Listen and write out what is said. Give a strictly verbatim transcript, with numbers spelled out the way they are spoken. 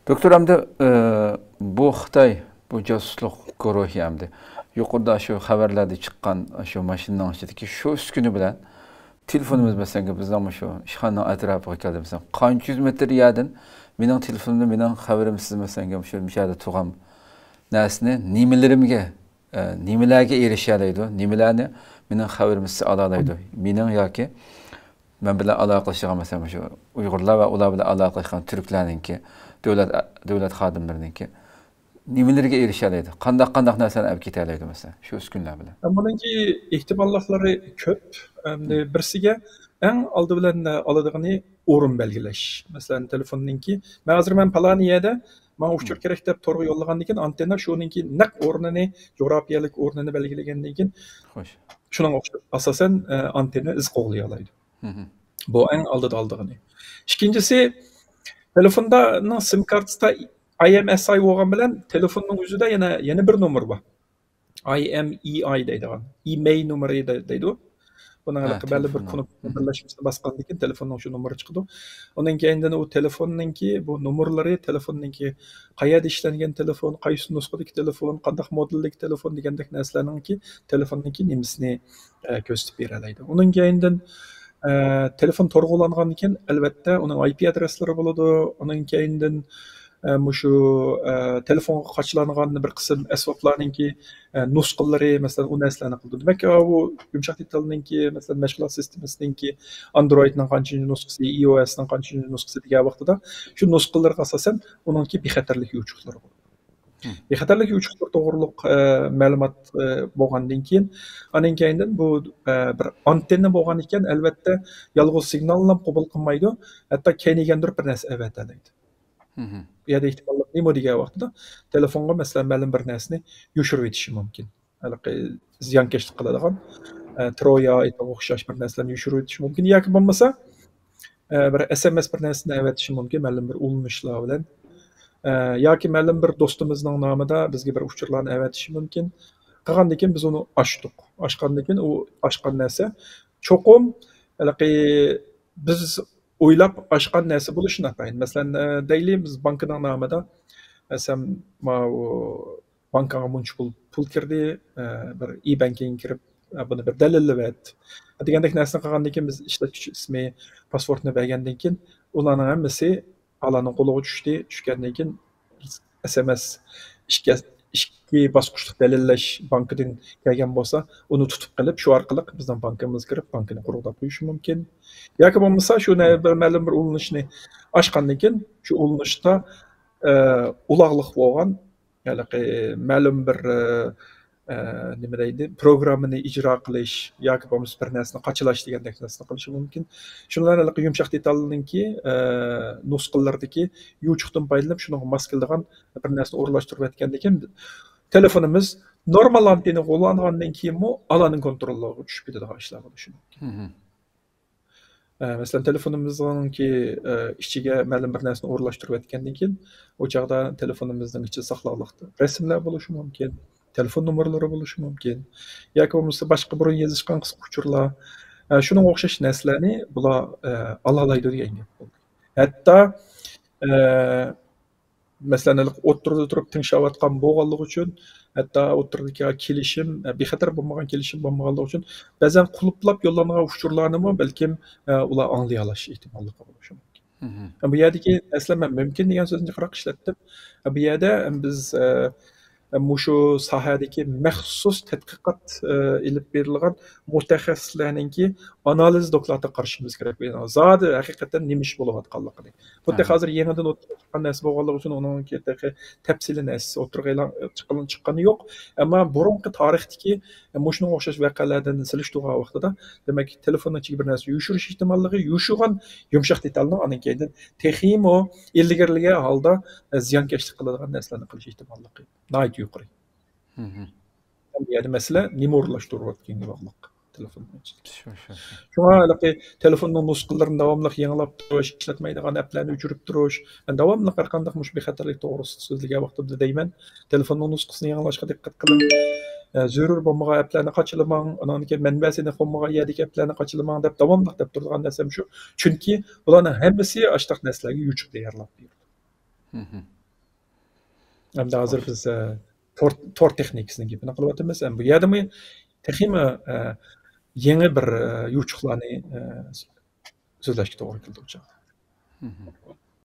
دوكتور، ئەمدى، ئى، بۇ خىتاي، بۇ جاسۇسلۇق گۇرۇھى ئەمدى يۇقىرىدا شۇ خەۋەرلەردە چىققان شۇ ماشىنىنىڭ ئىچىدىكى شۇ ئۈسكۈنە بىلەن تېلېفونىمىز، مەسىلەن، بىزنىڭ شۇ ئىشخانىنىڭ ئەتراپىغا كەلدى، مەسىلەن، قانچە يۈز مېتىر يەردىن مېنىڭ تېلېفونۇمدا مېنىڭ خەۋىرىمسىز، مەسىلەن، شۇ، شۇ يەردە تۇرغان نەرسىنى نېمىلىرىمگە، ئى، نېمىلەرگە ئېرىشەلەيدۇ، نېمىلەرنى مېنىڭ خەۋىرىمسىز ئالالايدۇ، مېنىڭ ياكى مەن بىلەن ئالاقىلىشىدىغان، مەسىلەن، مۇشۇ ئۇيغۇرلار ۋە ئۇلار بىلەن ئالاقىلىشىدىغان تۈركلەرنىڭكى، دۆلەت، دۆلەت خادىملىرىنىڭكى نېمىلىرىگە ئېرىشەلەيدۇ؟ قانداق، قانداق نەرسىلەرنى ئەپ كېتەلەيدۇ، مەسىلەن، شۇ ئۈسكۈنىلەر بىلەن؟ بۇنىڭكى ئېھتىماللىقلىرى كۆپ. ئەمدى بىرسىگە ئەڭ ئالدى بىلەن ئالىدىغىنى ئورۇن بەلگىلەش. مەسىلەن، تېلېفوننىڭكى، مەن ھازىر مەن پالانى يەردە، ماڭا ئۇچۇر كېرەك دەپ تورغا يوللىغاندىن كېيىن، ئانتېننا شۇنىڭكى نەق ئورنىنى، جۇغراپىيەلىك ئورنىنى بەلگىلىگەندىن كېيىن، خوش. شۇنىڭغا ئوخشاش ئاساسەن، ئە، ئانتېننا ئىز قوغلىيالايدۇ. بۇ ئەڭ ئالدىدا ئالىدىغىنى. ئىككىنچىسى، تېلېفوننىڭ سىم كارتىسىدا ئاي ئېم ئېس ئاي بولغان بىلەن تېلېفوننىڭ ئۆزىدە يەنە، يەنە بىر نومۇر بار. ئاي ئېم ئېي ئاي دەيدىغان. ئىمېي نومۇرى دەي-، دەيدۇ. بۇنىڭ ھە، ھېلىقى بەللى بىر تېلېفوننىڭ. كۇنۇپكا بىرلەشمىسىنى باسقاندىن كېيىن تېلېفوننىڭ شۇ نومۇرى چىقىدۇ. ئۇنىڭ كەينىدىن ئۇ تېلېفوننىڭكى بۇ نومۇرلىرى، تېلېفوننىڭكى قەيەردە ئىشلەنگەن تېلېفون، قايسى نۇسخىدىكى تېلېفون، قانداق مودېلدىكى تېلېفون دېگەندەك نەرسىلەرنىڭكى تېلېفوننىڭكى نېمىسىنى، ئە، كۆرسىتىپ بېرەلەيدۇ. ئۇنىڭ كەينىدىن، ئە، تېلېفون تورغا ئۇلانغاندىن كېيىن، ئەلۋەتتە، ئۇنىڭ ئاي پى ئادرېسلىرى بولىدۇ. ئۇنىڭ كەينىدىن، ئە، مۇشۇ، ئە، تېلېفونغا قاچىلانغان بىر قىسىم ئەسۋابلارنىڭكى، ئە، نۇسخىلىرى، مەسىلەن، ئۇ نەرسىلەرنى قىلىدۇ. دېمەك، ئۇ يۇمشاق دېتالنىڭكى، مەسىلەن، مەشغۇلات سىستېمىسىنىڭكى، ئاندرويدنىڭ قانچىنچى نۇسخىسى، ئاي ئو ئېسنىڭ قانچىنچى نۇسخىسى دېگەن ۋاقتىدا شۇ نۇسخىلىرىغا ئاساسەن ئۇنىڭكى بىخەتەرلىك يوچۇقلىرى بولىدۇ. بىخەتەرلىك يوچۇقلىرى توغرۇلۇق، ئە، مەلۇمات، ئە، بولغاندىن كېيىن، ئاندىن كەينىدىن بۇ، ئە، بىر ئانتېننا بولغان ئىكەن، ئەلۋەتتە، يالغۇز سىگنالنىلا قوبۇل قىلمايدۇ، ھەتتا كەينىگەندۈرۈپ بىر نەرسە ئەۋەتەلەيدۇ. بۇ يەردە ئېھتىماللىق نېمە دېگەن ۋاقتىدا تېلېفونغا، مەسىلەن، مەلۇم بىر نەرسىنى يوشۇرۇۋېتىشى مۇمكىن. ھېلىقى زىيانكەشلىك قىلىدىغان، ئە، ترويا ئېيتىغان ئوخشاش بىر نەرسىلەرنى يوشۇرۇۋېتىشى مۇمكىن. ياكى بولمىسا، ئە، بىر ئېس ئېم ئېس بىر نەرسىنى ئەۋەتىشى مۇمكىن، مەلۇم بىر ئۇلىنىشلار بىلەن. ئە، ياكى مەلۇم بىر دوستىمىزنىڭ نامىدا بىزگە بىر ئۇچۇرلارنى ئەۋەتىشى مۇمكىن. قىلغاندىن كېيىن بىز ئۇنى ئاچتۇق. ئاچقاندىن كېيىن ئۇ ئاچقان نەرسە چوقۇم ھېلىقى بىز ئويلاپ ئاچقان نەرسە بولۇشى ناتايىن. مەسىلەن، ئە، دەيلى، بىز بانكىنىڭ نامىدا، مەسىلەن، ماۋۇ بانكىغا مۇنچە پۇل، پۇل كىردى، ئە، بىر ئى بانكىنگكە كىرىپ، ئە، بۇنى بىر دەلىللىۋەت دېگەندەك نەرسىنى قىلغاندىن كېيىن، بىز ئىشلەتكۈچى ئىسمى، پاسۋورتنى بەرگەندىن كېيىن، ئۇلارنىڭ ھەممىسى ئالانىڭ قولىغا چۈشتى. چۈشكەندىن كېيىن، ئېس ئېم ئېس ئىككى، ئىككى باسقۇچلۇق دەلىللەش بانكىدىن كەلگەن بولسا، ئۇنى تۇتۇپ قېلىپ، شۇ ئارقىلىق بىزنىڭ بانكىمىزغا كىرىپ، بانكىنى قۇرۇقلاپ قويۇشى مۇمكىن. ياكى بولمىسا، شۇ نە-، بىر مەلۇم بىر ئۇلىنىشنى ئاچقاندىن كېيىن، شۇ ئۇلىنىشتا، ئە، ئۇلاغلىق بولغان، ھېلىقى مەلۇم بىر، ئە، ئە، نېمە دەيدۇ، پروگراممىنى ئىجرا قىلىش ياكى بولمىسا بىر نەرسىنى قاچىلاش دېگەندەك نەرسىنى قىلىشى مۇمكىن. شۇنىڭ بىلەن ھېلىقى يۇمشاق دېتالنىڭكى، ئە، نۇسخىلىرىدىكى يوچۇقتىن پايدىلىنىپ، شۇنىڭغا ماس كېلىدىغان بىر نەرسىنى ئورۇنلاشتۇرۇۋەتكەندىن كېيىن، تېلېفونىمىز نورمال ئانتېننىغا ئۇلانغاندىن كېيىنمۇ ئالانىڭ كونتروللۇقىغا چۈشۈپ كېتىدىغان ئىشلار بولۇشى مۇمكىن. ئە، مەسىلەن، تېلېفونىمىزنىڭكى، ئە، ئىچىگە مەلۇم بىر نەرسىنى ئورۇنلاشتۇرۇۋەتكەندىن كېيىن، ئۇ چاغدا تېلېفونىمىزنىڭ ئىچىدە ساقلاغلىق رەسىملەر بولۇشى مۇمكىن، تېلېفون نومۇرلىرى بولۇشى مۇمكىن، ياكى بولمىسا باشقا بۇرۇن يېزىشقان قىسقا ئۇچۇرلار، ئە، شۇنىڭغا ئوخشاش نەرسىلەرنى بۇلار، ئە، ئالالايدۇ دېگەن گەپ بولدى. ھەتتا، ئە، مەسىلەن، ھېلىقى ئوتتۇرىدا تۇرۇپ تىڭشاۋاتقان بولغانلىقى ئۈچۈن، ھەتتا ئوتتۇرىدىكى كېلىشىم، بىخەتەر بولمىغان كېلىشىم بولمىغانلىقى ئۈچۈن، بەزەن قۇلۇپلاپ يوللانغان ئۇچۇرلارنىمۇ بەلكىم، ئۇلار ئاڭلىيالاش ئېھتىماللىقى بولۇشى مۇمكىن. بۇ يەردىكى مەسىلە، مەن مۇمكىن دېگەن سۆزنى جىقراق ئىشلەتتىم. بۇ يەردە بىز، مۇشۇ ساھەدىكى مەخسۇس تەتقىقات، ئېلىپ بېرىلغان مۇتەخەسسىسلەرنىڭكى ئانالىز دوكلاتىغا قارىشىمىز كېرەك. زادى ھەقىقەتەن نېمە ئىش بولۇۋاتقانلىقىنى. خۇددى ھازىر يېڭىدىن ئوتتۇرىغا چىققان نەرسە بولغانلىقى ئۈچۈن ئۇنىڭكى تېخى تەپسىلىي نەرسىسى ئوتتۇرىغا ئېلان-، چىققان-، چىققىنى يوق. ئەمما بۇرۇنقى تارىختىكى مۇشۇنىڭغا ئوخشاش ۋەقەلەردىن سېلىشتۇرغان ۋاقتىدا، دېمەك، تېلېفوننىڭ ئىچىگە بىر نەرسە يوشۇرۇش ئېھتىماللىقى، يوشۇرغان يۇمشاق دېتالنىڭ ئاندىن كېيىن تېخىمۇ ئىلگىرىلىگەن ھالدا زىيانكەشلىك قىلىدىغان نەرسىلەرنى قىلىش ئېھتىماللىقى ناھايىتى يۇقىرى. يەنى مەسىلە نېمە ئورۇنلاشتۇرۇۋاتقىنىغا باغلىق تېلېفوننىڭ ئىچىدە. شۇ، شۇ، شۇ. شۇڭا ھېلىقى تېلېفوننىڭ نۇسخىلىرىنى داۋاملىق يېڭىلاپ تۇرۇش، ئىشلەتمەيدىغان ئەپلەرنى ئۆچۈرۈپ تۇرۇش. مەن داۋاملىق ھەر قانداق مۇشۇ بىخەتەرلىك توغرىسىدا سۆزلىگەن ۋاقتىمدا دەيمەن، تېلېفوننىڭ نۇسخىسىنى يېڭىلاشقا دىققەت قىلىڭ. ئە، زۆرۈر بولمىغان ئەپلەرنى قاچىلىماڭ، ئانان كېيىن مەنبەسى ئېنىق بولمىغان يەردىكى ئەپلەرنى قاچىلىماڭ دەپ داۋاملىق دەپ تۇرىدىغان نەرسەم شۇ. چۈنكى بۇلارنىڭ ھەممىسى ئاشتاق نەرسىلەرگە يوچۇق تەييارلاپ بېرىدۇ. ئەمدى ھازىر بىز تور تور تېخنىكىسىنىڭ گېپىنى قىلىۋاتىمىز. ئەمدى بۇ يەردىمۇ تېخىمۇ يېڭى بىر يوچۇقلارنى سۆزلەشكە توغرا كېلىدۇ بۇ چاغدا.